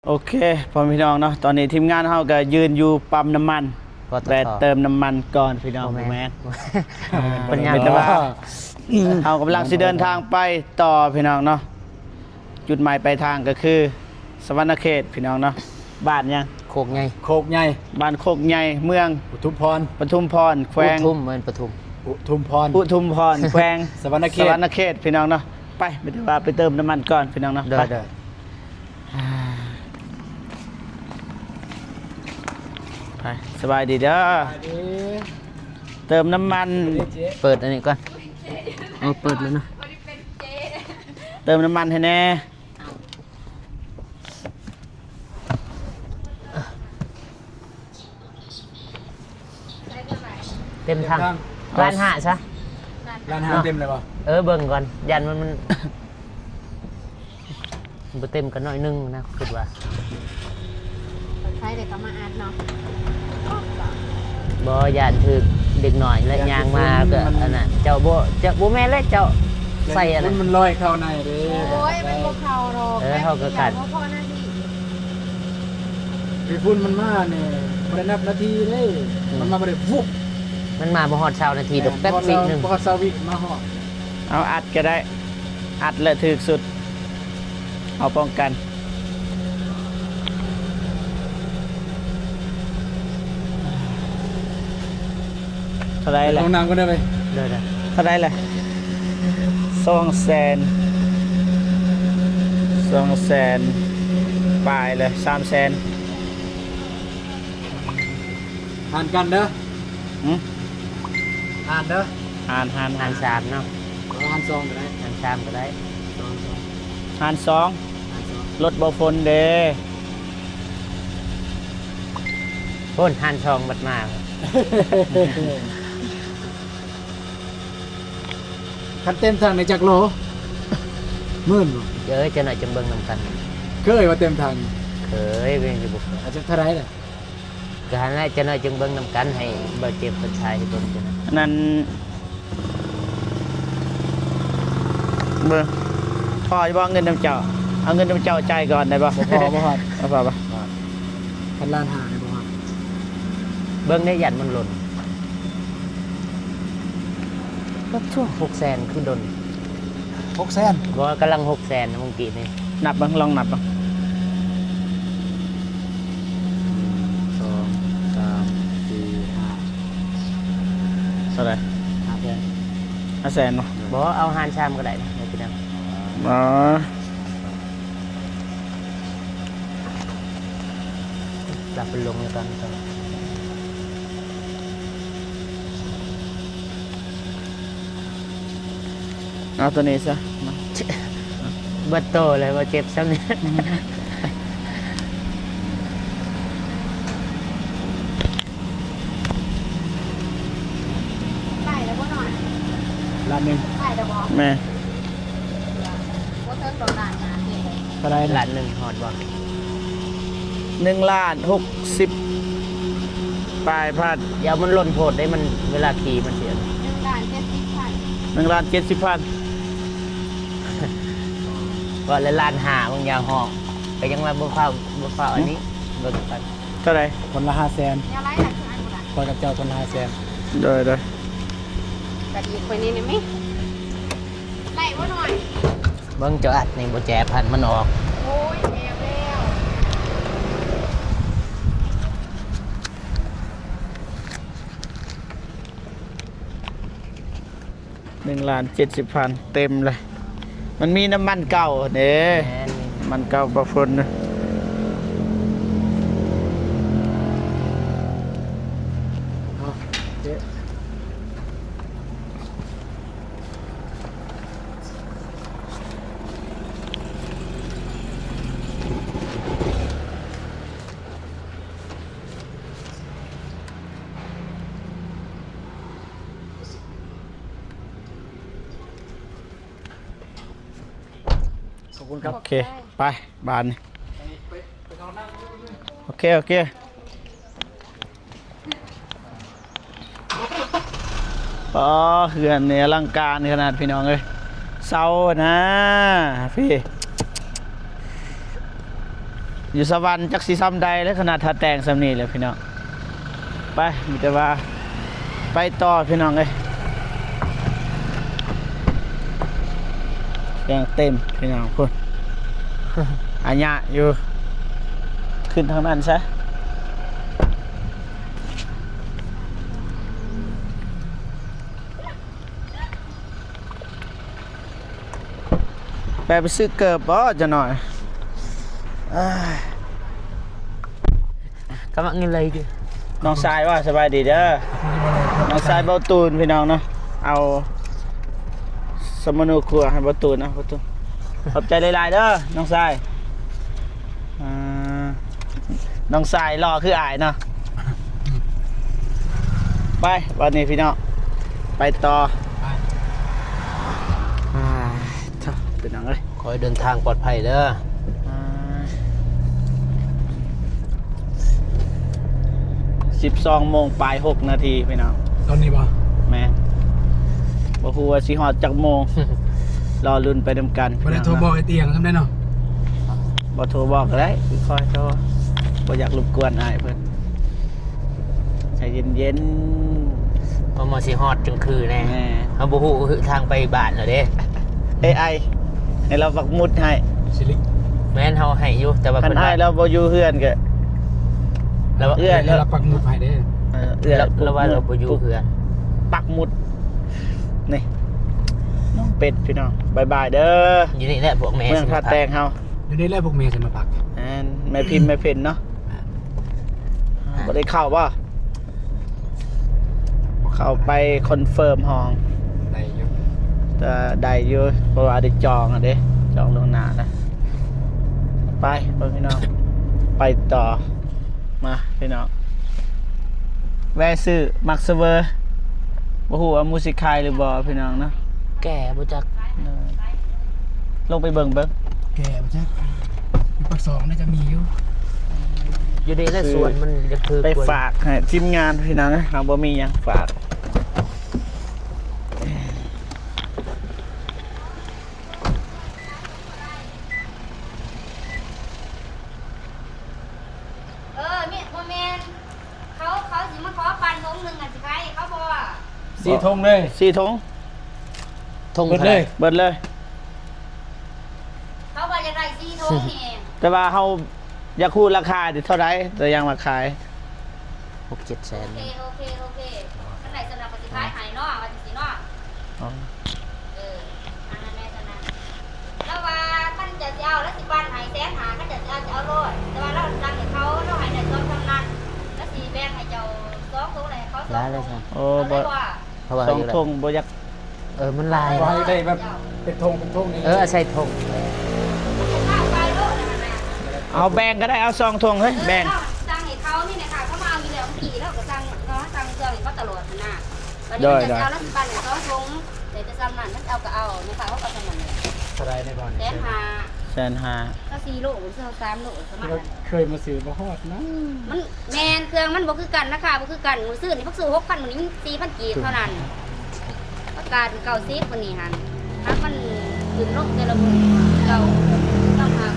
ໂອເຄ ພໍ່ແມ່ພີ່ນ້ອງເນາະ ຕອນນີ້ທີມງານເຮົາກໍຢືນຢູ່ປ້ຳນ້ຳມັນ ປຕທ. ແວະເຕີມນ້ຳມັນກ່ອນພີ່ນ້ອງ. ບໍ່ແມ່ນ ບໍ່ແມ່ນ ເປັນຫຍັງ ແຕ່ວ່າເຮົາກຳລັງຊິເດີນທາງໄປຕໍ່ພີ່ນ້ອງເນາະ. ຈຸດໝາຍປາຍທາງກໍຄືສະຫວັນນະເຂດພີ່ນ້ອງເນາະ. ບ້ານຫຍັງ? ໂຄກໃຫຍ່ ໂຄກໃຫຍ່ ບ້ານໂຄກໃຫຍ່ ເມືອງປະທຸມພອນ ປະທຸມພອນ ແຂວງ ອຸທຸມ ແມ່ນປະທຸມ ອຸທຸມພອນ ອຸທຸມພອນ ແຂວງສະຫວັນນະເຂດ ສະຫວັນນະເຂດພີ່ນ້ອງເນາະ. ໄປ ໄປເຕີມນ້ຳມັນກ່ອນພີ່ນ້ອງເນາະ. ໂດຍ ໄປ ໂດຍ ໄປ ສະບາຍດີເດີ ສະບາຍດີ ເຕີມນ້ຳມັນ ເປີດອັນນີ້ກ່ອນ. ເອີ ເປີດແລ້ວນະ ເຕີມນ້ຳມັນໃຫ້ແດ່. ເຕັມຖັງ ເຕັມຖັງ ລ້ານຫ້າຊະ ລ້ານຫ້າເນາະ. ເຕັມແລ້ວບໍ່? ເອີ ເບິ່ງກ່ອນ ຢ້ານມັນ ມັນບໍ່ເຕັມກໍໜ້ອຍໜຶ່ງນະ ຄິດວ່າ. ເປີດໄຟແລ້ວກໍມາອັດເນາະ. ບໍ່ ຢ້ານຖືກເດັກນ້ອຍ ແລະ ຍ່າງມາກໍອັນນັ້ນ ເຈົ້າບໍ່ ເຈົ້າບໍ່ແມ່ນແຫຼະ ເຈົ້າໃສ່ອັນນັ້ນ ມັນລອຍເຂົ້າໃນເດ້. ໂອ້ຍ ມັນບໍ່ເຂົ້າດອກ. ເອີ ເຮົາກໍກັນ ເພາະໜ້າທີ່ ໄອ້ຝຸ່ນມັນມານີ້ ບໍ່ໄດ້ນັບນາທີເດ້. ອືມ ມັນມາບໍ່ໄດ້ວຸບ ມັນມາບໍ່ຮອດຊາວນາທີດອກ. ແມ່ນ ແປັບວິໜຶ່ງ ບໍ່ຮອດຊາວວິ ມາຮອດ. ເອົາ ອັດກໍໄດ້ ອັດແຫຼະຖືກສຸດ ເອົາປ້ອງກັນ. ເທົ່າໃດລະ? ເຂົ້າຫ້ອງນ້ຳກ່ອນເດີເວີຍ. ເດີໆ. ເທົ່າໃດລະ? ສອງແສນ ສອງແສນປາຍເລີຍ ສາມແສນ. ຫານກັນເດີ. ຫື? ຫານເດີ. ຫານ ຫານ ຫານສາມເນາະ. ເອີ ຫານສອງກໍໄດ້ ຫານສາມກໍໄດ້. ສອງ ສອງ ຫານສອງ ຫານສອງ. ລົດບໍ່ຝົນເດ້. ໂອ້ ຫານສອງບັດມາ. ຄັນເຕັມຖັງນີ້ຈັກໂລ? ໝື່ນບໍ່? ເອີ ຈັກໜ້ອຍຈຶ່ງເບິ່ງນຳກັນ. ເຄີຍບໍ່ເຕັມຖັງ? ເຄີຍ ເປັນຫຍັງຊິບໍ່ເຄີຍ. ອາດຈະເທົ່າໃດລະ? ກໍຫັ້ນແຫຼະ ຈັກໜ້ອຍຈຶ່ງເບິ່ງນຳກັນ ໃຫ້ບ່າວເຈັບເພິ່ນຖ່າຍໃຫ້ເບິ່ງຈັ່ງນັ້ນ. ອັນນັ້ນ ເບິ່ງ ພໍຢູ່ບໍ່ເງິນນຳເຈົ້າ? ເອົາເງິນນຳເຈົ້າຈ່າຍກ່ອນໄດ້ບໍ່? ບໍ່ພໍ ບໍ່ຮອດ ບໍ່ພໍບໍ່? ພັນລ້ານຫ້ານີ້ບໍ່ຮອດ. ເບິ່ງໄດ້ ຢ້ານມັນຫຼົ່ນ. ປະໂທ້ ຫົກແສນຄືດົນ. ຫົກແສນ? ບໍ່ ກຳລັງຫົກແສນນະ ມື້ກີ້ນີ້. ນັບເບິ່ງ ລອງນັບເບິ່ງ. ສອງ ສາມ ສີ່ ຫ້າ. ເທົ່າໃດ? ຫ້າແສນ. ຫ້າແສນບໍ່? ບໍ່ ເອົາຫານສາມກໍໄດ້ນະ ບໍ່ເປັນຫຍັງ. ອໍ. ລັບເພິ່ນລົງແລ້ວກັນ. ເອົາໂຕນີ້ຊະ. ເບິດໂຕເລີຍ ບໍ່ເຈັບຊ້ຳນີ້. ໄດ້ແລ້ວບໍ່ນ້ອຍ? ລ້ານໜຶ່ງ. ໄດ້ແລ້ວບໍ່? ແມ່ນ. ບໍ່ເຖິງດອກລ້ານນະ. ເທົ່າໃດນະ? ລ້ານໜຶ່ງຮອດບໍ່? ໜຶ່ງລ້ານຫົກສິບປາຍພັນ. ຢ່າ ມັນຫຼົ່ນໂພດເດ້ ມັນ ເວລາຂີ່ມັນເສຍ. ໜຶ່ງລ້ານເຈັດສິບພັນ. ໜຶ່ງລ້ານເຈັດສິບພັນ. ເວົ້າແລ້ວລ້ານຫ້າ ມຶງຢ່າຮ້ອງ. ກໍຍັງວ່າບໍ່ຟ້າວ ບໍ່ຟ້າວອັນນີ້. ຫຶ? ເບິ່ງກັນ. ເທົ່າໃດ? ຄົນລະຫ້າແສນ. ແນວໃດລະ ຄືອັນບໍ່ໄດ້? ຂ້ອຍກັບເຈົ້າຄົນລະຫ້າແສນ. ໂດຍ ໂດຍ. ກະດີກວ່ານີ້ນະແມ່. ໄດ້ບໍ່ນ້ອຍ? ເບິ່ງເຈົ້າອັດນີ້ບໍ່ແຈບ ພັນມັນອອກ. ໂອ້ຍ ແອບແລ້ວ. ໜຶ່ງລ້ານເຈັດສິບພັນ ເຕັມເລີຍ. ມັນມີນ້ຳມັນເກົ່າເດ້. ແມ່ນ. ນ້ຳມັນເກົ່າບໍ່ຝົນ. ເອົາ ເຈ. ຂອບຄຸນຄັບ. ໂອເຄ ໄປ ບາດນີ້. ໂອເຄ ໂອເຄ. ອໍ ເຮືອນນີ້ອະລັງການຂະໜາດ ພີ່ນ້ອງເອີຍ. ເຊົານະ ພີ້. ຢູ່ສະຫວັນຈັກຊິຊ່ຳໃດແລ້ວ ຂະໜາດຖ້າແຕ່ງຊ່ຳນີ້ແຫຼະພີ່ນ້ອງ. ໄປ ມີແຕ່ວ່າໄປຕໍ່ພີ່ນ້ອງເອີຍ. ເຄື່ອງເຕັມພີ່ນ້ອງພຸ້ນ ອາຍະຢູ່ ຂຶ້ນທາງນັ້ນຊະ. ແປໄປຊື້ເກີບບໍ່ຈັກໜ້ອຍ. ກຳລັງເງິນເລີຍ ນ້ອງຊາຍວ່າສະບາຍດີເດີ ນ້ອງຊາຍເບົາຕູນພີ່ນ້ອງເນາະ ເອົາສຳມະໂນຄົວໃຫ້ເບົາຕູນເນາະ ເບົາຕູນ ຂອບໃຈຫຼາຍໆເດີນ້ອງຊາຍ. ອ່າ ນ້ອງຊາຍຫຼໍ່ຄືອ້າຍເນາະ. ໄປ ບັດນີ້ພີ່ນ້ອງ ໄປຕໍ່ ໄປ. ອ່າ ເປັນຫຍັງເອີຍ ຂໍໃຫ້ເດີນທາງປອດໄພເດີ. ອ່າ ສິບສອງໂມງປາຍຫົກນາທີພີ່ນ້ອງ ຕອນນີ້ບໍ່? ແມ່ນ ບໍ່ຮູ້ວ່າຊິຮອດຈັກໂມງ ລໍລຸ້ນໄປນຳກັນ. ບໍ່ໄດ້ໂທບອກໄອ້ຕຽງນຳໄດ້ເນາະ? ບໍ່ໂທບອກກໍໄດ້ ຄືຄ່ອຍໂທ ບໍ່ຢາກລົບກວນອ້າຍເພິ່ນ ໃຈເຢັນໆ. ເພາະວ່າຊິຮອດຈັ່ງຄືແນ່ ແມ່ນ ເຮົາບໍ່ຮູ້ທາງໄປບ້ານແລ້ວເດ້. ເອໄອ ໃຫ້ລາວປັກໝຸດໃຫ້ ຊິລິ ແມ່ນ ເຮົາໃຫ້ຢູ່ ແຕ່ວ່າ ຄັນອ້າຍລາວບໍ່ຢູ່ເຮືອນກໍ ລາວ ເອື້ອຍ ໃຫ້ລາວປັກໝຸດໃຫ້ເດ້. ເອີ ເອື້ອຍ ລາວວ່າລາວບໍ່ຢູ່ເຮືອນ ປັກໝຸດ. ນີ້ ນ້ອງເປັດພີ່ນ້ອງ ບາຍບາຍເດີ. ຢູ່ນີ້ແຫຼະພວກແມ່ ເມືອງທ່າແຕງເຮົາ ຢູ່ນີ້ແຫຼະພວກແມ່ຊິມາພັກ. ແມ່ນ ແມ່ພິມແມ່ເພັນເນາະ. ອ່າ ບໍ່ໄດ້ເຂົ້າບໍ່? ເຂົ້າໄປຄອນເຟີມຫ້ອງ ໄດ້ຢູ່ ກໍໄດ້ຢູ່ ເພາະວ່າໄດ້ຈອງຫັ້ນເດ້ ຈອງລ່ວງໜ້າແລ້ວ. ໄປເບິ່ງພີ່ນ້ອງ ໄປຕໍ່ ມາພີ່ນ້ອງ ແວ່ຊື້ໝາກສະເວີ ບໍ່ຮູ້ວ່າໝູຊິຂາຍຫຼືບໍ່ພີ່ນ້ອງເນາະ. ແກ່ບໍ່ຈັກ ເອີ ລົງໄປເບິ່ງເບິ່ງ ແກ່ບໍ່ຈັກ ຢູ່ປາກຊ່ອງໜ້າຈະມີຢູ່ ຢູ່ໃນສວນມັນຢາກຖືກ ໄປຝາກໃຫ້ທີມງານພີ່ນ້ອງ ເຮົາບໍ່ມີຫຍັງຝາກ. ເອີ ມີ ບໍ່ແມ່ນ ເຂົາ ເຂົາຊິມາຂໍປັ່ນຖົງໜຶ່ງຫັ້ນ ຊິຂາຍໃຫ້ເຂົາບໍ່? ສີ່ຖົງເລີຍ ສີ່ຖົງ ຖົງ ເບິດເລີຍ ເບິດເລີຍ. ເຂົາວ່າຢາກໄດ້ສີ່ຖົງນີ້ ແຕ່ວ່າເຮົາຢາກຮູ້ລາຄາເທົ່າໃດ ແຕ່ຍັງວ່າຂາຍ ຫົກເຈັດແສນ. ໂອເຄ ໂອເຄ ໂອເຄ ຄັນໄດ້ສ່ຳນັ້ນກໍຊິຂາຍໃຫ້ເນາະ ວ່າຈັ່ງຊີ້ເນາະ. ອໍ ເອີ ອັນນັ້ນແຫຼະ ຊັ້ນນະ ລາວວ່າຄັນເຈົ້າຊິເອົາ ລາວຊິປັ່ນໃຫ້ແສນຫ້າ ຄັນເຈົ້າຊິເອົາ ຊິເອົາຮ້ອຍ ແຕ່ວ່າລາວສັ່ງໃຫ້ເຂົາ ລາວໃຫ້ໄດ້ສອງສາມນັ້ນ ລາວຊິແບ່ງໃຫ້ເຈົ້າສອງຖົງ ແລ້ວໃຫ້ເຂົາສອງຖົງ. ໂອ້ ເອົາເລີຍບໍ່? ເພາະວ່າສອງຖົງບໍ່ຢາກ ເອີ ມັນຫຼາຍ ວ່າໃຫ້ໄດ້ແບບເປັນຖົງເປັນຖົງນີ້ ເອີ ໃສ່ຖົງ ເອົາແບ່ງກໍໄດ້ ເອົາສອງຖົງເຮີ້ຍ ເອີ ແບ່ງ ສັ່ງໃຫ້ເຂົານີ້ແຫຼະ ເຂົາມາເອົາຢູ່ແລ້ວ ເມື່ອກີ້ເຮົາກໍສັ່ງເນາະ ສັ່ງເຄື່ອງໃຫ້ເຂົາຕະຫຼອດຫັ້ນນະ. ບັດນີ້ເພິ່ນຈະເອົາລະສິບພັນສອງຖົງ ແຕ່ຈະສ່ຳນັ້ນ ມັນເອົາກໍເອົາ ແມ່ຄ້າເຂົາກໍສ່ຳນັ້ນແຫຼະ. ເທົ່າໃດໃນບ່ອນ? ແສນຫ້າ ແສນຫ້າ ກໍສີ່ໂລ ຫຼືສາມໂລປະມານນັ້ນ. ເຄີຍມາຊື້ບໍ່ຮອດນະ ມັນ ແມ່ນ ເຄື່ອງມັນບໍ່ຄືກັນ ລາຄາບໍ່ຄືກັນ. ມື້ຊືນນີ້ພັກສູ້ຫົກພັນ ມື້ນີ້ສີ່ພັນກີບເທົ່ານັ້ນ. ຜັກກາດເກົ້າສິບ ມື້ນີ້ຫັ້ນ ຜັກມັນຂຶ້ນລົງແຕ່ລະມື້ເກົ່າ ຕ້ອງຫັກ.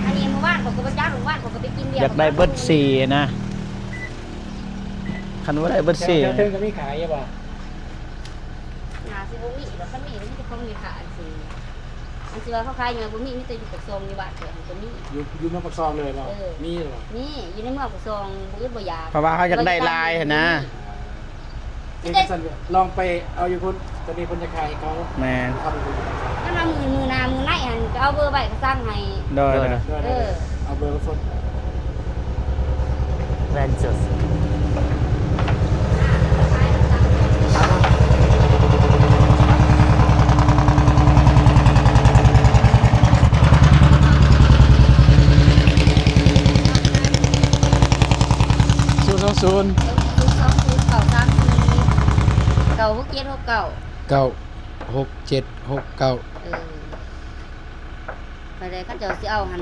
ອັນນີ້ມື້ວານຂ້ອຍກໍບໍ່ຈັກ ມື້ວານຂ້ອຍກໍໄປກິນເບຍ ຢາກໄດ້ເບິດສີ່ນະ ຄັນບໍ່ໄດ້ເບິດສີ່. ແຖວເທິງກໍມີຂາຍຢູ່ບໍ່? ໜ້າຊິບໍ່ມີດອກ ຄັນມີມີແຕ່ຂອງແມ່ຄ້າອັນຊີ້ ອັນຊິວ່າເຂົາຂາຍຢູ່ບໍ່ມີ ມີແຕ່ຢູ່ປາກຊ່ອງ ຢູ່ບ້ານຂ້ອຍຫັ້ນກໍມີ. ຢູ່ ຢູ່ເມືອງປາກຊ່ອງເລີຍບໍ່? ເອີ ມີບໍ່? ມີ ຢູ່ໃນເມືອງປາກຊ່ອງ ບໍ່ອຶດບໍ່ຢາກ ເພາະວ່າເຮົາຢາກໄດ້ຫຼາຍຫັ້ນນະ. ເອີ ຈັ່ງຊັ້ນລອງໄປເອົາຢູ່ພຸ້ນ ຕອນນີ້ເພິ່ນຈະຂາຍໃຫ້ເຂົາ. ແມ່ນ ຄັນວ່າມື້ ມື້ໜ້າມື້ໃນຫັ້ນ ກໍເອົາເບີໄວ້ ກໍສັ່ງໃຫ້. ໂດຍ ໂດຍ ໂດຍ ເອີ ເອົາເບີມາໂພດ. ແວ່ນຈຸດ ສູນສອງສູນ ເອີ ສູນສອງສູນ ເກົ້າສາມສີ່ ເກົ້າຫົກເຈັດຫົກເກົ້າ ເກົ້າຫົກເຈັດຫົກເກົ້າ. ເອີ ໄປໄດ້ ຄັນເຈົ້າຊິເອົາຫັ້ນ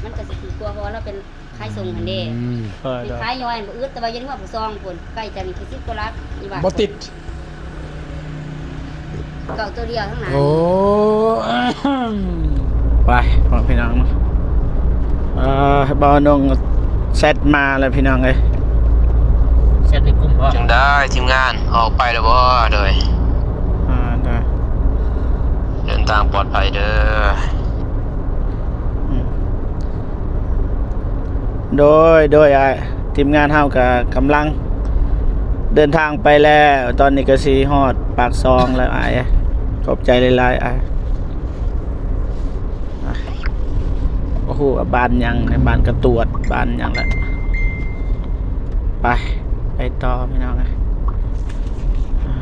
ມັນກໍຊິຖືກກວ່າ ເພາະວ່າລາວເປັນຂາຍສົ່ງຫັ້ນເດ້. ອືມ ເອີ ເປັນຂາຍຍ່ອຍບໍ່ອຶດ ແຕ່ວ່າຢູ່ໃນເມືອງປາກຊ່ອງພຸ້ນ ໃກ້ຈາກນີ້ແຄ່ສິບກວ່າຫຼັກ ຢູ່ບ້ານບໍ່ຕິດ ເກົ້າຕົວດຽວທັງນັ້ນ. ໂອ້ ໄປ ພໍ່ແມ່ພີ່ນ້ອງ ໄປ ອ່າ ບ່າວນົງແຊັດມາແລ້ວພີ່ນ້ອງເອີຍ. ແຊັດໃນກຸ່ມບໍ່? ຈັ່ງໃດທີມງານ ອອກໄປແລ້ວບໍ່? ໂດຍ ອ່າ ໂດຍ ເດີນທາງປອດໄພເດີ. ອືມ ໂດຍ ໂດຍ ອ້າຍ ທີມງານເຮົາກະກຳລັງເດີນທາງໄປແລ້ວ. ຕອນນີ້ກະຊິຮອດປາກຊ່ອງແລ້ວອ້າຍ. ຂອບໃຈຫຼາຍໆ ອ້າຍ. ອ່ະ ບໍ່ຮູ້ວ່າບ້ານຫຍັງນະ ບ້ານກະຕວດ ບ້ານຫຍັງລະ. ໄປ ໄປຕໍ່ພີ່ນ້ອງເອີຍ. ອ່າ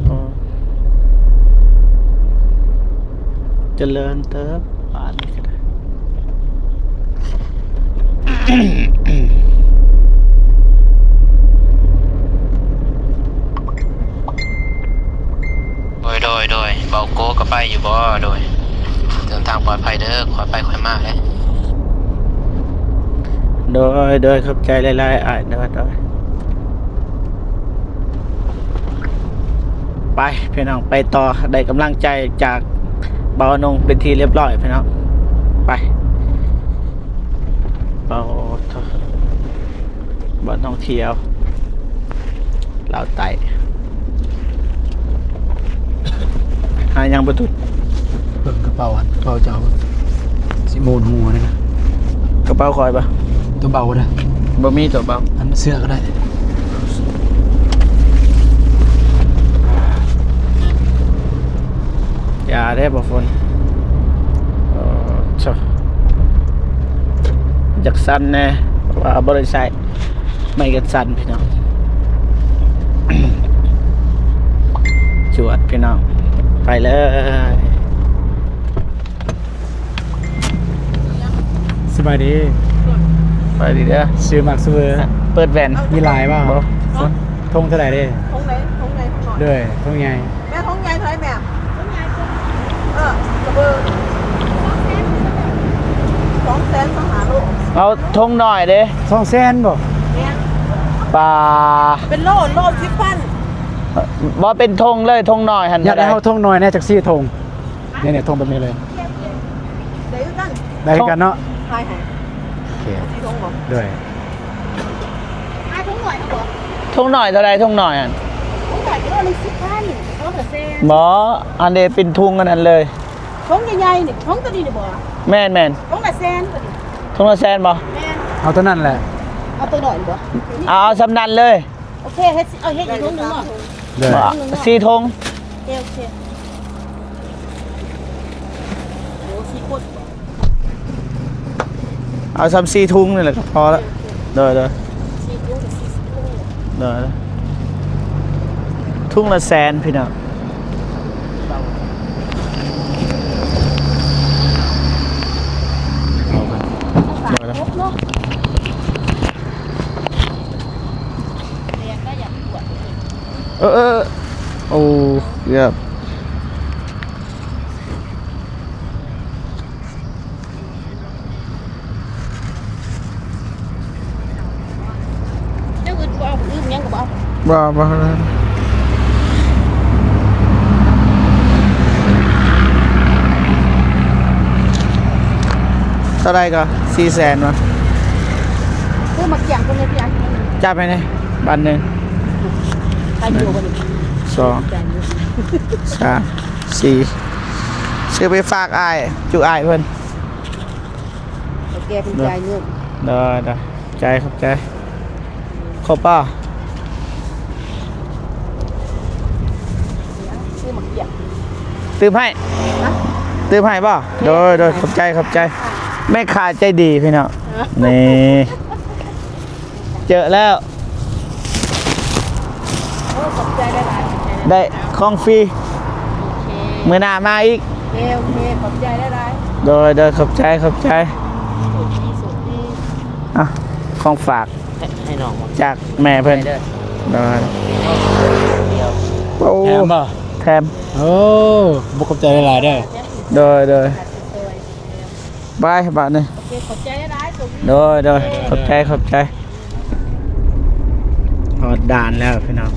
ໂອ້ ຈະເລີນເຕີບ ບ້ານນີ້ກະໄດ້. ໂດຍ ໂດຍ ໂດຍ ເບົາໂກກະໄປຢູ່ບໍ່? ໂດຍ ເດີນທາງປອດໄພເດີ ຄ່ອຍໄປຄ່ອຍມາເດ້. ໂດຍ ໂດຍ ຂອບໃຈຫຼາຍໆ ອ້າຍ. ໂດຍ ໂດຍ. ໄປພີ່ນ້ອງ ໄປຕໍ່ ໄດ້ກຳລັງໃຈຈາກບ່າວນົງເປັນທີ່ຮຽບຮ້ອຍພີ່ນ້ອງ. ໄປ ໂອ້ ບ່ອນທ່ອງທ່ຽວລາວໃຕ້. ຫາຫຍັງບໍ່ຕຸດ? ເບິ່ງກະເປົາ ອັນກະເປົາເຈົ້າ ຊິໂມນຫົວນີ້ນະ. ກະເປົາຂ້ອຍບໍ່? ໂຕເບົາເດີ້. ບໍ່ມີໂຕເບົາ. ອັນເສື້ອກະໄດ້. ຢ່າເດ້ບໍ່ຝົນ. ເອີ ຊະ ຢາກສັ່ນແດ່ ເພາະວ່າບໍ່ໄດ້ໃຊ້ໄມ້ກັນສັ່ນພີ່ນ້ອງ. ຈວດພີ່ນ້ອງ ໄປເລີຍ. ສະບາຍດີ. ສະບາຍດີເດີ້. ຊື້ໝາກສະເຫວີ. ເປີດແວ່ນ. ມີຫຼາຍບໍ່? ບໍ່. ຖົງເທົ່າໃດເດ? ຖົງໃດ? ຖົງໃຫຍ່ ຖົງນ້ອຍ. ໂດຍ ຖົງໃຫຍ່. ແມ່ ຖົງໃຫຍ່ເທົ່າໃດແມ່? ຖົງໃຫຍ່ ເອີ ສະເຫວີ ສອງແສນ ສອງແສນ ສອງຫ້າໂລ. ເອົາຖົງນ້ອຍເດ? ສອງແສນບໍ່? ແມ່ນ. ປາ ເປັນໂລ ໂລສິບພັນ. ບໍ່ ເປັນຖົງເລີຍ ຖົງນ້ອຍຫັ້ນ. ຢາກໄດ້ເຮົາຖົງນ້ອຍແດ່ ຈັກສີ່ຖົງ. ນີ້ໆ ຖົງແບບນີ້ເລີຍ. ໄດ້ຄືກັນ ໄດ້ຄືກັນເນາະ. ຂາຍໃຫ້ ໂອເຄ ສີ່ຖົງບໍ່? ໂດຍ. ຂາຍຖົງນ້ອຍເນາະບໍ່? ຖົງນ້ອຍເທົ່າໃດ? ຖົງນ້ອຍຫັ້ນ ຖົງນ້ອຍກິໂລໜຶ່ງສິບພັນ ສອງແສນ. ບໍ່ ອັນນີ້ເປັນຖົງອັນນັ້ນເລີຍ ຖົງໃຫຍ່ໆ ນີ້ ຖົງໂຕນີ້ນີ້ບໍ່? ແມ່ນໆ ຖົງລະແສນໂຕນີ້. ຖົງລະແສນບໍ່? ແມ່ນ. ເອົາໂຕນັ້ນແຫຼະ. ເອົາໂຕນ້ອຍບໍ່? ເອົາ ເອົາສ່ຳນັ້ນເລີຍ. ໂອເຄ ເຮັດ ເອົາເຮັດອີກຖົງໜຶ່ງເນາະ. ໂດຍ. ສີ່ຖົງ. ໂອເຄ ໂອເຄ. ໂອ້ ສີ່ຄົນ. ເອົາສ່ຳສີ່ຖົງນີ້ແຫຼະກະພໍລະ. ໂດຍ ໂດຍ. ສີ່ຖົງກະສີ່ສິບໂລ. ໂດຍ. ຖົງລະແສນພີ່ນ້ອງ. ໂດຍ ໂດຍ. ເອີ ເອີ ໂອ້ ເກືອບ. ແນວອື່ນບໍ່ເອົາ ອື່ນຫຍັງກະບໍ່ເອົາ. ບໍ່ ບໍ່. ເທົ່າໃດກະ? ສີ່ແສນຫວາ? ຊື້ໝາກກ້ຽງເພິ່ນເລີຍພີ່. ຈັບໃຫ້ແດ່ ບາດໜຶ່ງ. ຂາຍຢູ່ບໍ່ນີ້? ສອງ ສາມ ສີ່ ຊື້ໄປຝາກອ້າຍ ຈຸອ້າຍເພິ່ນ. ເຖົ້າແກ່ເພິ່ນຈ່າຍເງິນ. ໂດຍ ໂດຍ ຂອບໃຈ ຂອບໃຈ. ຄົບບໍ່? ຊື້ໝາກກ້ຽງ. ຕື່ມໃຫ້? ຕື່ມໃຫ້ບໍ່? ໂດຍ ໂດຍ ຂອບໃຈ ຂອບໃຈ. ແມ່ຄ້າໃຈດີພີ່ນ້ອງ. ນີ້ ເຈີແລ້ວ. ໂອ້ ຂອບໃຈຫຼາຍໆ ໄດ້ຂອງຟຣີ. ໂອເຄ ມື້ໜ້າມາອີກ. ໂອເຄ ໂອເຄ ຂອບໃຈຫຼາຍໆ. ໂດຍ ໂດຍ ຂອບໃຈ ຂອບໃຈ. ໂຊກດີ ໂຊກດີ. ອ່ະ ຂອງຝາກ ໃຫ້ ໃຫ້ນ້ອງ ຈາກແມ່ເພິ່ນ. ໂດຍ ໂດຍ. ໂອ້ ແຖມບໍ່? ແຖມ. ໂອ້ ຂອບໃຈຫຼາຍໆເດີ້. ໂດຍ ໂດຍ. ໄປບາດນີ້. ໂອເຄ ຂອບໃຈຫຼາຍໆ. ໂດຍ ໂດຍ ຂອບໃຈ ຂອບໃຈ. ຮອດດ່ານແລ້ວພີ່ນ້ອງ.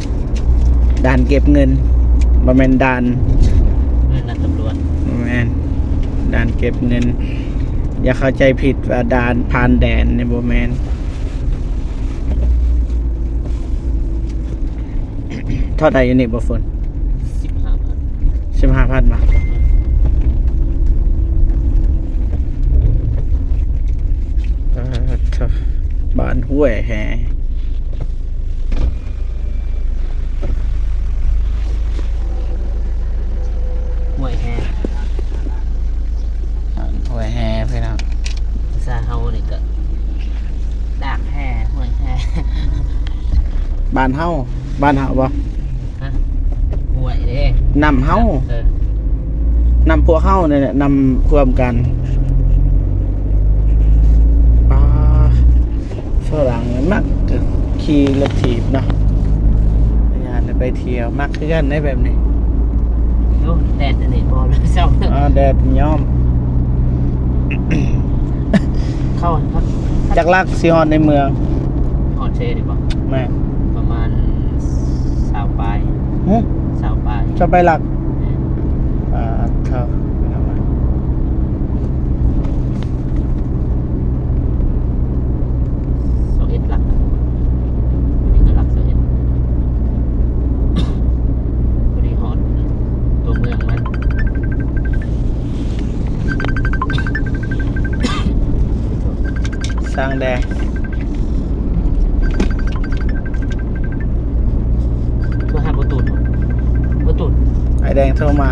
ດ່ານເກັບເງິນ ບໍ່ແມ່ນດ່ານ ແມ່ນດ່ານຕຳຫຼວດ ບໍ່ແມ່ນ ດ່ານເກັບເງິນ. ຢ່າເຂົ້າໃຈຜິດວ່າດ່ານຜ່ານແດນນີ້ ບໍ່ແມ່ນ. ເທົ່າໃດຢູ່ນີ້ບໍ່ຝົນ? ສິບຫ້າພັນ ສິບຫ້າພັນບໍ່? ປາດໂທ້ ບ້ານຫ້ວຍແຮ່ ຫ້ວຍແຮ່ ຫ້ວຍແຮ່ພີ່ນ້ອງ. ພາສາເຮົານີ້ກະດາກແຮ່ ຫ້ວຍແຮ່ ບ້ານເຮົາ ບ້ານເຮົາບໍ່? ຮະ? ຫ້ວຍເດ້ ນ້ຳເຮົາ ເອີ ນ້ຳພວກເຮົານີ້ແຫຼະ ນ້ຳຮ່ວມກັນ. ປາ ຝຣັ່ງມັກຂີ່ລົດຖີບເນາະ ຢ້ານໄປທ່ຽວ ມັກຄືກັນໄດ໋ແບບນີ້. ໂອ້ ແດດອັນນີ້ບໍ່ເຊົາ ອາ ແດດຍອມ. ເຂົ້າ ຈັກຫຼັກຊິຮອດໃນເມືອງ? ຮອດເຊນີ້ບໍ່? ແມ່ນ ປະມານຊາວປາຍ. ຫຶ? ຊາວປາຍ ຊາວປາຍຫຼັກ. ແມ່ນ ອາ ເທົ່າ ຊາວເອັດຫຼັກ ນີ້ກໍຫຼັກຊາວເອັດ ພໍດີຮອດຕົວເມືອງມັນ. ຊ່າງແດ່ ໂທຫາບໍ່ຕູນ ບໍ່ຕູນ ອ້າຍແດງໂທມາ.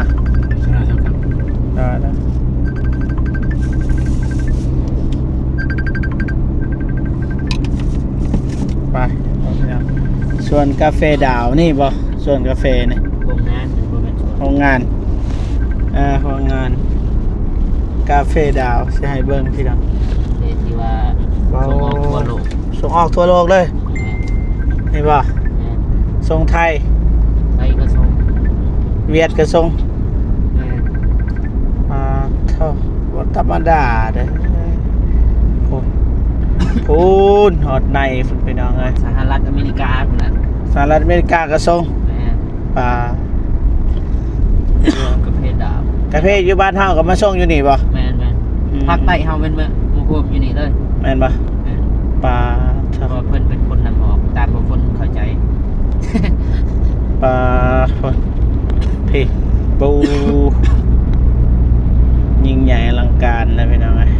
ໄປ ສວນກາເຟດາວນີ້ບໍ່? ສວນກາເຟນີ້ ໂຮງງານ ບໍ່ແມ່ນສວນ ໂຮງງານ ເອີ ໂຮງງານກາເຟດາວ ຊິໃຫ້ເບິ່ງພີ່ນ້ອງ ເປັນທີ່ວ່າ ໂອ້ ສົ່ງອອກທົ່ວໂລກ ສົ່ງອອກທົ່ວໂລກເລີຍ. ແມ່ນ ນີ້ບໍ່? ແມ່ນ ສົ່ງໄທ ໄທກໍສົ່ງ ຫວຽດກໍສົ່ງ. ແມ່ນ ປາໂທ້ ບໍ່ທຳມະດາເດ້ ພຸ້ນ ພຸ້ນ ຮອດໃນພຸ້ນ ພີ່ນ້ອງເອີຍ ສະຫະລັດອາເມລິກາພຸ້ນນະ ສະຫະລັດອາເມລິກາກໍສົ່ງ. ແມ່ນ ປາ ກາເຟດາວ ກາເຟຢູ່ບ້ານເຮົາກໍມາສົ່ງຢູ່ນີ້ບໍ່? ແມ່ນໆ ອືມ ພາກໃຕ້ເຮົາແມ່ນມາ ມາຮວມຢູ່ນີ້ເລີຍ ແມ່ນບໍ່? ແມ່ນ ປາ ເພາະວ່າເພິ່ນເປັນຄົນນຳອອກ ຕາມບໍ່ຄົນເຂົ້າໃຈ. ປາ ພຸ້ນ ພີ້ ປູ ຍິ່ງໃຫຍ່ອະລັງການນະພີ່ນ້ອງເອີຍ.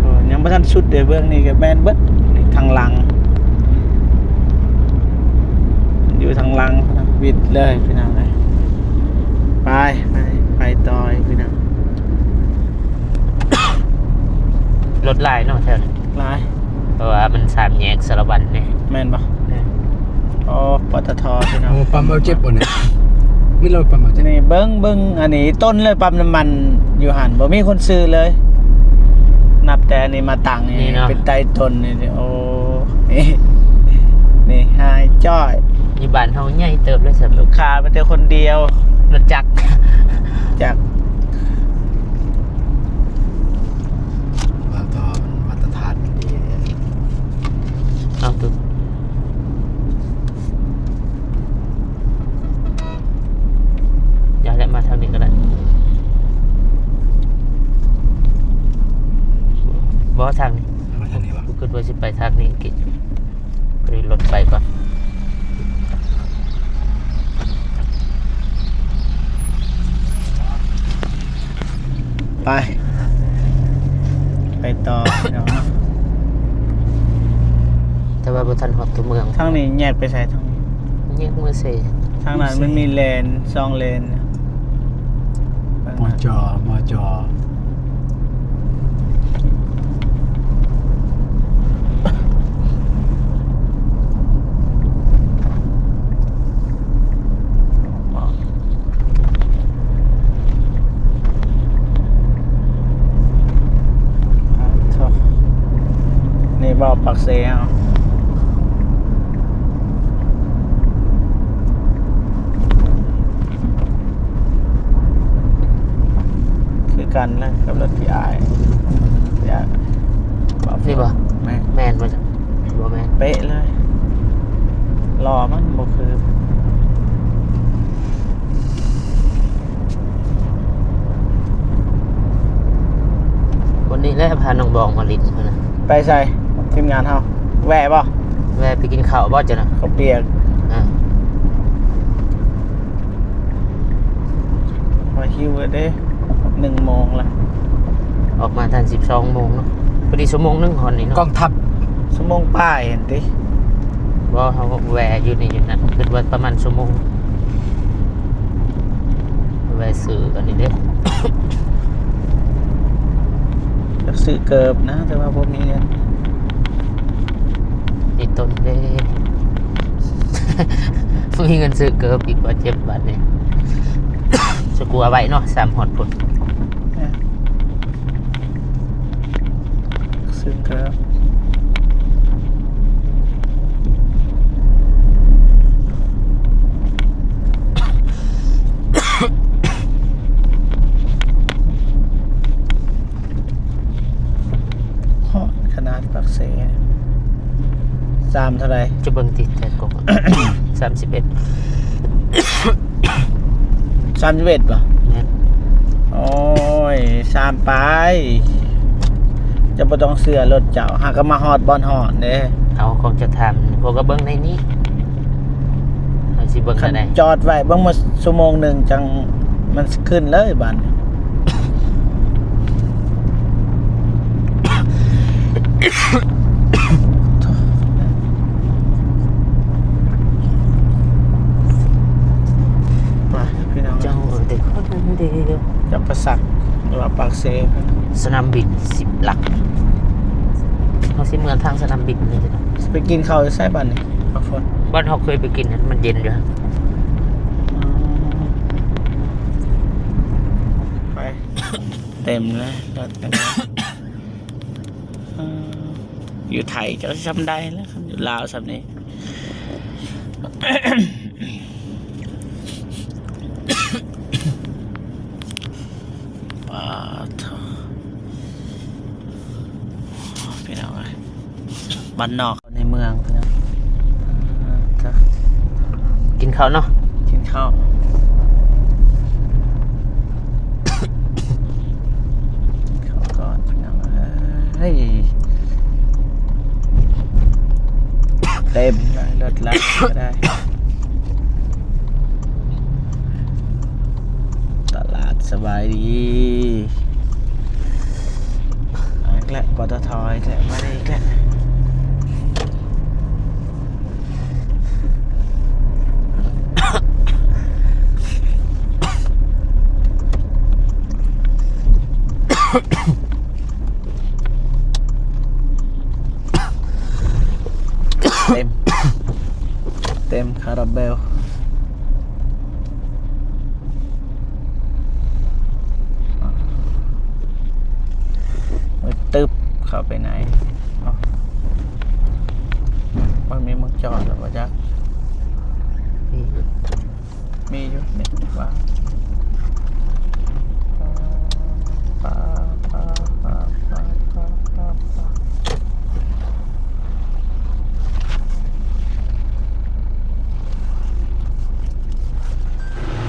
ໂອ້ ຍັງບໍ່ທັນສຸດເດ້ ເບື້ອງນີ້ກໍແມ່ນເບິດ ທາງຫຼັງ ຢູ່ທາງຫຼັງ ວິດເລີຍພີ່ນ້ອງເອີຍ. ໄປ ໄປ ໄປຕໍ່ອີກພີ່ນ້ອງ. ລົດຫຼາຍເນາະແຖວນີ້ ຫຼາຍ ເພາະວ່າມັນສາມແຍກສາລະວັນເດ້. ແມ່ນບໍ່? ແມ່ນ ໂອ້ ປຕທ ພີ່ນ້ອງ. ໂອ້ ປ້ຳເອົາເຈັບບໍ່ນີ້? ມີລົດປ້ຳເອົາເຈັບນີ້. ເບິ່ງ ເບິ່ງອັນນີ້ຕົ້ນເລີຍ ປ້ຳນ້ຳມັນຢູ່ຫັ້ນ ບໍ່ມີຄົນຊື້ເລີຍ ນັບແຕ່ອັນນີ້ມາຕັ້ງນີ້ ນີ້ເນາະ ເປັນໃຕ້ຕົ້ນນີ້. ໂອ້ ນີ້ ນີ້ຫາຍຈ້ອຍ. ຢູ່ບ້ານເຮົາໃຫຍ່ເຕີບເລີຍ ສຳລັບລູກຄ້າມີແຕ່ຄົນດຽວ ລົດຈັກ ຈັກ. ວ່າຕໍ່ມັນມາດຕະຖານມັນດີເດ້. ເອົາຕຸ ຢ່າແຫຼະ ມາທາງນີ້ກໍໄດ້. ບໍ່ ທາງນີ້ ມາທາງນີ້ຫວາ? ກູຄິດວ່າຊິໄປທາງນີ້ກິ ພໍດີລົດໄປກ່ອນ. ໄປ ໄປຕໍ່ພີ່ນ້ອງເນາະ. ແຕ່ວ່າບໍ່ທັນຮອດຕົວເມືອງ. ທາງນີ້ແຍກໄປໃສ? ທາງນີ້ແຍກເມືອງເຊ. ທາງນັ້ນມັນມີແລນ ສອງແລນ. ມຈ ມຈ. ນີ້ບໍ່ ປາກເຊເຮົາ ຄືກັນນະກັບລົດທີ່ອ້າຍ ນີ້ບໍ່? ແມ່ນ ແມ່ນບໍ່? ບໍ່ແມ່ນ ເປະເລີຍ ລໍ້ມັນບໍ່ຄື. ແລ້ວພານ້ອງບອງມາຫຼິ້ນພຸ້ນນະ. ໄປໃສ? ທີມງານເຮົາ ແວ່ບໍ່? ແວ່ໄປກິນເຂົ້າບໍ່ເຈົ້ານະ? ເຂົ້າປຽກ. ອ່າ ວ່າຫິວແລ້ວເດ້ ໜຶ່ງໂມງລະ ອອກມາທັນສິບສອງໂມງເນາະ ພໍດີຊົ່ວໂມງໜຶ່ງຮອດນີ້ເນາະ ກອງທັບ. ຊົ່ວໂມງປາຍຫັ້ນຕິ. ບໍ່ ເຮົາແວ່ຢູ່ນີ້ຢູ່ນັ້ນ ຄິດວ່າປະມານຊົ່ວໂມງ. ແວ່ຊື້ອັນນີ້ເດ້ ຢາກຊື້ເກີບນະ ແຕ່ວ່າບໍ່ມີເງິນ. ອີ່ຕົນເດ້ ມີເງິນຊື້ເກີບອີກ ບາດເຈັບບາດນີ້ ສະກົວໄວ້ເນາະ ສາມຮອດພຸ້ນ. ເອີ ຊື້ເກີບ ຮອດຂະໜາດປາກເຊ ສາມເທົ່າໃດ? ຈະເບິ່ງຕິດແຕ່ກົກ ສາມສິບເອັດ ສາມສິບເອັດບໍ່? ແມ່ນ. ໂອ້ຍ ສາມປາຍ ເຈົ້າບໍ່ຕ້ອງເຊື່ອລົດເຈົ້າ ຫາກະມາຮອດບ່ອນຮອດເດ້. ເອົາ ຂອງເຈົ້າຖາມ ພວກກະເບິ່ງໃນນີ້ ເຮົາຊິເບິ່ງ ຄັນ ແນວໃດ ຈອດໄວ້ເບິ່ງໝົດຊົ່ວໂມງໜຶ່ງ ຈັ່ງມັນຂຶ້ນເລີຍບາດນີ້. ໄປພີ່ນ້ອງ ເຈົ້າເອີຍ ແຕ່ຄົນດຽວ ຈຳປາສັກ ຫຼືວ່າປາກເຊ ສະໜາມບິນສິບຫຼັກ ເຮົາຊິເມືອທາງສະໜາມບິນນີ້. ຊິໄປກິນເຂົ້າຢູ່ໃສບາດນີ້? ບ່ອນເຮົາເຄີຍໄປກິນ ມັນເຢັນຢູ່. ອືມ ໄປ ເຕັມແລ້ວ ເອີ ຢູ່ໄທເຈົ້າຊິຊ່ຳໃດລະ ຄັນຢູ່ລາວຊ່ຳນີ້. ປາດໂທ້ ພີ່ນ້ອງເອີຍ ບ້ານນອກ ໃນເມືອງພີ່ນ້ອງ. ອ່າ ເຈົ້າ ກິນເຂົ້າເນາະ ກິນເຂົ້າ ກິນເຂົ້າກ່ອນພີ່ນ້ອງເອີຍ. ເຕັມເລີຍ ລົດລາກກໍໄດ້. ຕະຫຼາດສະບາຍດີ ເອົາອີກແລ້ວ ປຕທ ອີກແລ້ວ ມານີ້ອີກແລ້ວ. ເຕັມ ເຕັມຄາຣາເບວ. ມືດຕຶບເຂົ້າໄປໃນ. ເອົ້າ ມັນມີໝ່ອງຈອດແລ້ວບໍ່ຈັກ? ມີຢູ່ ມີຢູ່ ນີ້ວ່າ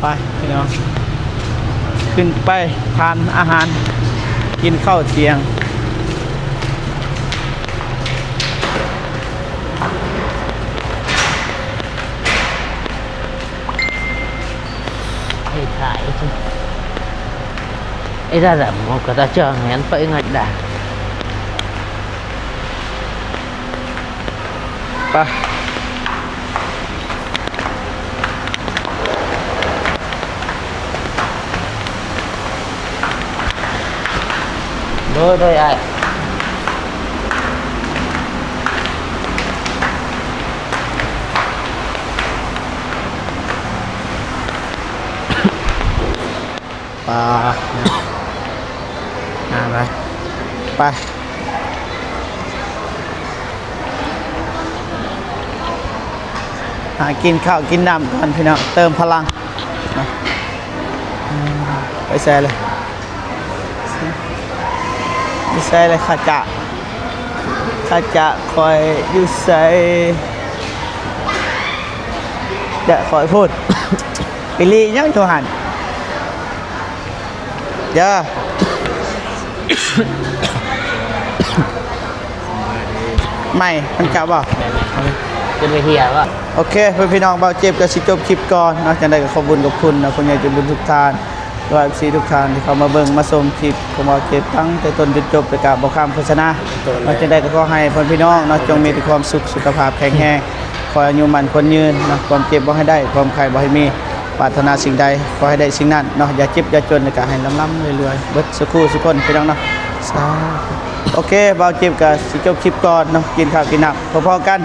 ໄປພີ່ນ້ອງ ຂຶ້ນໄປທານອາຫານ ກິນເຂົ້າທ່ຽງ. ເຮັດຂາຍ ເອດາດຳ ມັນກະຕາເຈີແມ່ນໄປຫຍັງດາ. ໄປ ໂດຍ ໂດຍ ອ້າຍ. ປາ ອ່າ ໄປ ໄປ ຫາກິນເຂົ້າກິນນ້ຳກ່ອນພີ່ນ້ອງ ເຕີມພະລັງ. ໄປໃສເລີຍ? ຢູ່ໃສລະ ຂ້າຈະ ຂ້າຈະຂ້ອຍຢູ່ໃສ? ຈະຂ້ອຍພຸ້ນ ໄປລີ້ຫຍັງໂທຫັ້ນ? ເດີ. ໃໝ່ມັນກະບໍ່ ຈົນໄປເທື່ອບໍ່. ໂອເຄ ເພື່ອນພີ່ນ້ອງ ບ່າວເຈັບກໍຊິຈົບຄລິບກ່ອນເນາະ. ຈັ່ງໃດກໍຂອບບຸນຂອບຄຸນເນາະ ຜູ້ໃຫຍ່ໃຈບຸນທຸກທ່ານ ແລະ ເອັຟຊີທຸກທ່ານທີ່ເຂົ້າມາເບິ່ງມາຊົມຄລິບຂອງບ່າວເຈັບຕັ້ງແຕ່ຕົ້ນຈົນຈົບ ແລະ ກໍບໍ່ຂ້າມໂຄສະນາເນາະ. ຈັ່ງໃດກໍຂໍໃຫ້ເພື່ອນພີ່ນ້ອງເນາະ ຈົ່ງມີແຕ່ຄວາມສຸກ ສຸຂະພາບແຂງແຮງ ຂໍອາຍຸໝັ້ນຂວັນຍືນເນາະ. ຄວາມເຈັບບໍ່ໃຫ້ໄດ້ ຄວາມໄຂ້ບໍ່ໃຫ້ມີ ປາດຖະໜາສິ່ງໃດຂໍໃຫ້ໄດ້ສິ່ງນັ້ນເນາະ. ຢ່າເຈັບຢ່າຈົນ ແລ້ວກໍໃຫ້ລ່ຳໆລວຍໆ ເບິດສູ່ຄູ່ສູ່ຄົນ ພີ່ນ້ອງເນາະ. ສາທຸ. ໂອເຄ ບ່າວເຈັບກໍຊິຈົບຄລິບກ່ອນເນາະ ກິນເຂົ້າກິນນ້ຳ ພໍໆກັນ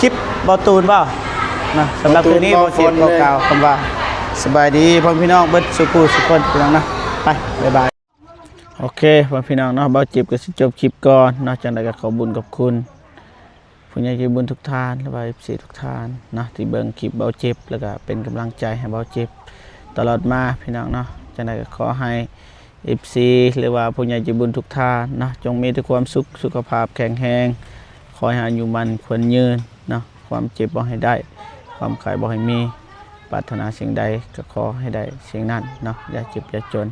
ຄລິບບ່າວຕູນບໍ່ເນາະ. ສຳລັບຄືນນີ້ ບ່າວເຈັບຂໍກ່າວຄຳວ່າ ສະບາຍດີພໍ່ແມ່ພີ່ນ້ອງເບິດສູ່ຄູ່ສູ່ຄົນ ພີ່ນ້ອງເນາະ. ໄປ ບາຍບາຍ. ໂອເຄ ພໍ່ແມ່ພີ່ນ້ອງເນາະ ບ່າວເຈັບກໍຊິຈົບຄລິບກ່ອນເນາະ. ຈັ່ງໃດກໍຂອບບຸນຂອບຄຸນ ຜູ້ໃຫຍ່ໃຈບຸນທຸກທ່ານ ແລະ ວ່າ ເອັຟຊີ ທຸກທ່ານເນາະ ທີ່ເບິ່ງຄລິບບ່າວເຈັບ ແລ້ວກໍເປັນກຳລັງໃຈໃຫ້ບ່າວເຈັບຕະຫຼອດມາ ພີ່ນ້ອງເນາະ. ຈັ່ງໃດກໍຂໍໃຫ້ ເອັຟຊີ ຫຼືວ່າຜູ້ໃຫຍ່ໃຈບຸນທຸກທ່ານເນາະ ຈົ່ງມີແຕ່ຄວາມສຸກ ສຸຂະພາບແຂງແຮງ ຂໍໃຫ້ອາຍຸໝັ້ນຂວັນຍືນເນາະ. ຄວາມເຈັບບໍ່ໃຫ້ໄດ້ ຄວາມໄຂ້ບໍ່ໃຫ້ມີ ປາດຖະໜາສິ່ງໃດກໍຂໍໃຫ້ໄດ້ສິ່ງນັ້ນເນາະ. ຢ່າເຈັບຢ່າຈົນ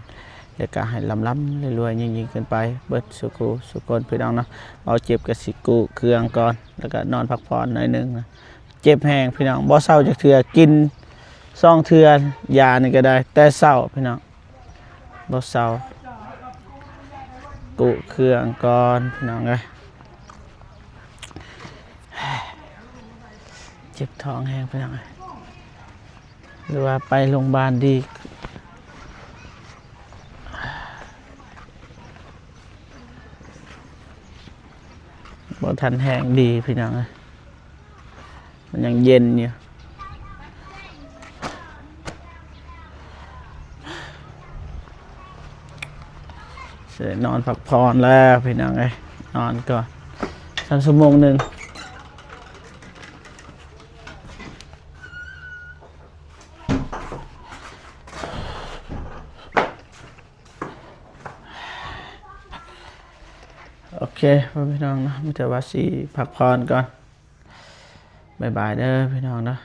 ແລ້ວກໍໃຫ້ລ່ຳໆລວຍໆ ຍິ່ງໆຂຶ້ນໄປ ເບິດສູ່ຄູ່ສູ່ຄົນ ພີ່ນ້ອງເນາະ. ບ່າວເຈັບກໍຊິກູ້ເຄື່ອງກ່ອນ ແລ້ວກໍນອນພັກຜ່ອນໜ້ອຍໜຶ່ງ. ເຈັບແຮງ ພີ່ນ້ອງ ບໍ່ເຊົາຈັກເທື່ອ ກິນສອງເທື່ອ ຢານີ້ກໍໄດ້ ແຕ່ເຊົ້າ ພີ່ນ້ອງ ບໍ່ເຊົາ. ກູ້ເຄື່ອງກ່ອນ ພີ່ນ້ອງເອີຍ. ເຈັບທ້ອງແຮງ ພີ່ນ້ອງເອີຍ ຫຼືວ່າໄປໂຮງບານດີ ບໍ່ທັນແຮງດີ ພີ່ນ້ອງເອີຍ ມັນຍັງເຢັນຢູ່. ຊິໄດ້ນອນພັກຜ່ອນແລ້ວ ພີ່ນ້ອງເອີຍ ນອນກ່ອນສັກຊົ່ວໂມງໜຶ່ງ. ໂອເຄ ພໍ່ແມ່ພີ່ນ້ອງເນາະ ມີແຕ່ວ່າຊິພັກຜ່ອນກ່ອນ. ບາຍບາຍເດີ ພີ່ນ້ອງເນາະ.